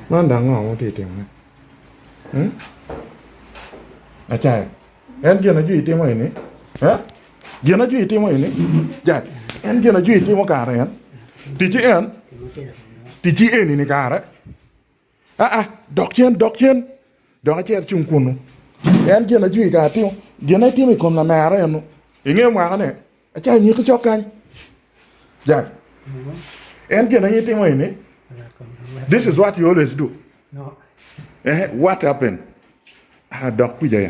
Man dok ngo ma wutye ka timone? Hmm? Acayo, en gin ajwi itimo eni? Eh? Gin ajwi itimo eni? Jal, en gin ajwi itimo kare en? Ticci en? Ticci eni ni kare? Aa, dok cen, dok cen, dok icit icung kunnu. En gin ajwi kare timo, gin ma itimo i kom lamera eno, inge mwakane, acayo nyiki cok kany. Jal, en gin aye itimo eni, this is what you always do. Eh, what happened? Ah, dok kwica ya.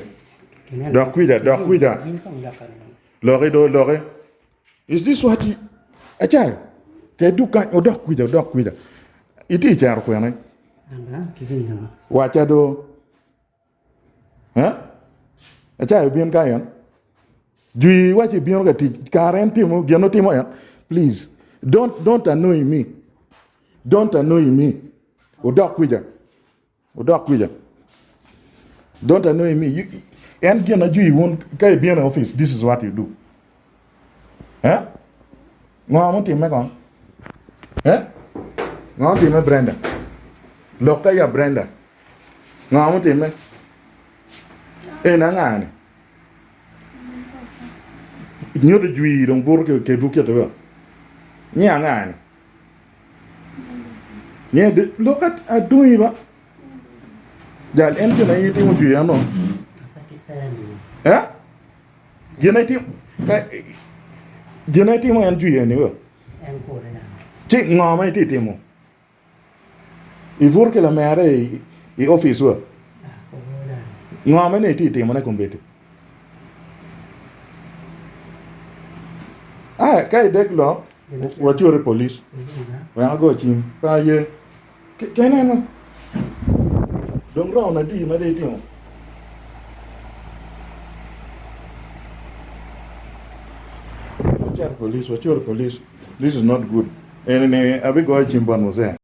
Dok kwica, dok kwica. Loki do, loki. Is this what you... Acayo, ke duk kany, odok kwica, odok kwica. Itye i cero kwene? Waca do. Eh? Acayo bin ka en. Jwi waci bino ka tic kare en timo gin otimo en. Please, don't, don't annoy me. Don't annoy me. Odok kwica. Odok kwica. Don't annoy me. You, en gin ajwi wun ka ibino i office, this is what you do. Eh? Ngo mutimme kong? Eh? Ngo mutimme Brenda? Lok ka ya Brenda. Ngo mutimme? En anga ni? Nyuto jwi dong buto kedwu kite wa. Nyi anga ni? Nyi lok adungi ba. Jal en gin aye itimo jwi ano? Eh? Gin aye itimo gin aye itimo en jwi eni wa. Ci ngo ma itye timo? Ibuto ki lamere i opic wa? Ngo ma nongo itye ka timone kombeddi? Ka idek lok, wacur i polic wek ago cim. Pe aye. Kineno dong round adi ma dong itimo? Wacit i polic, wacur i polic. This is not good. Eni ni abigoyo cim bot muzee.